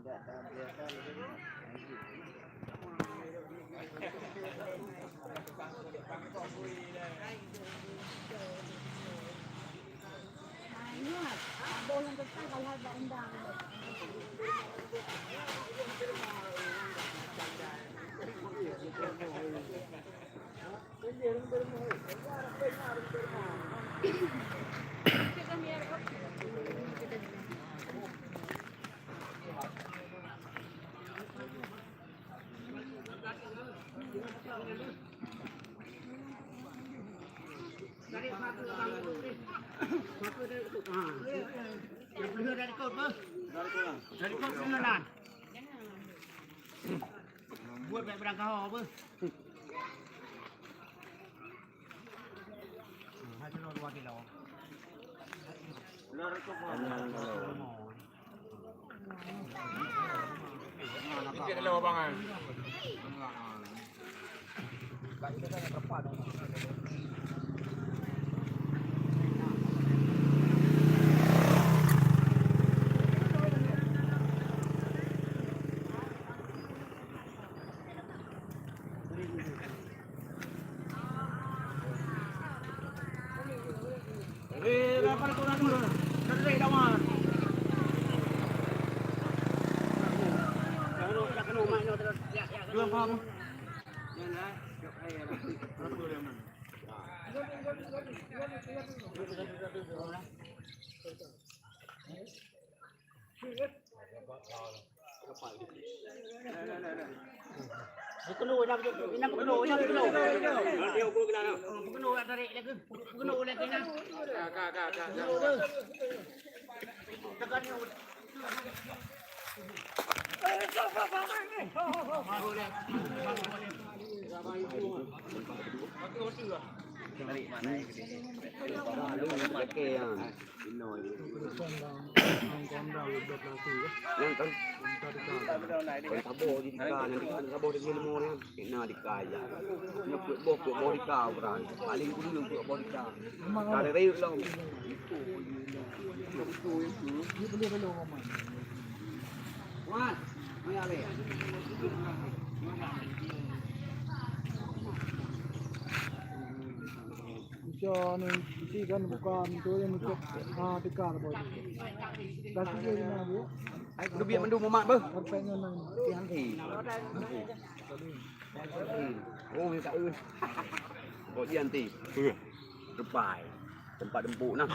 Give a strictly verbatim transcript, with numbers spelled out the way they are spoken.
Buet bèk beurangkaho beuh. Hai kilo dua kilo. Tiga kilo, Bang, eh. Beukeunong, inong beukeunong, inong beukeunong, inong beukeunong. Beukeunong, nak tarék lagi. Beukeunong lagi, nah. Ka, ka, ka, ka, ka. Tekan nyoe. Tarék mana, ya? Oke, ya. Nyan kan. Kan saboh di tika, nyan kan saboh di limo nyan. Kena di kaya. Nyan peuet boh, peuet boh tika ukuran. Paling kureueng peuet boh tika. Ada rayek lom. Wan, mari aleh. Bisa anu, isi kan bukan tu yang ikut, ah, tikar boy. Dah sikit ni, Bu. Ai, keubiet mandum umat beuh. Perfect nyan. Hati-hati. Oh, minta eh. Kok dia nanti? Depan. Tempat empuk nah.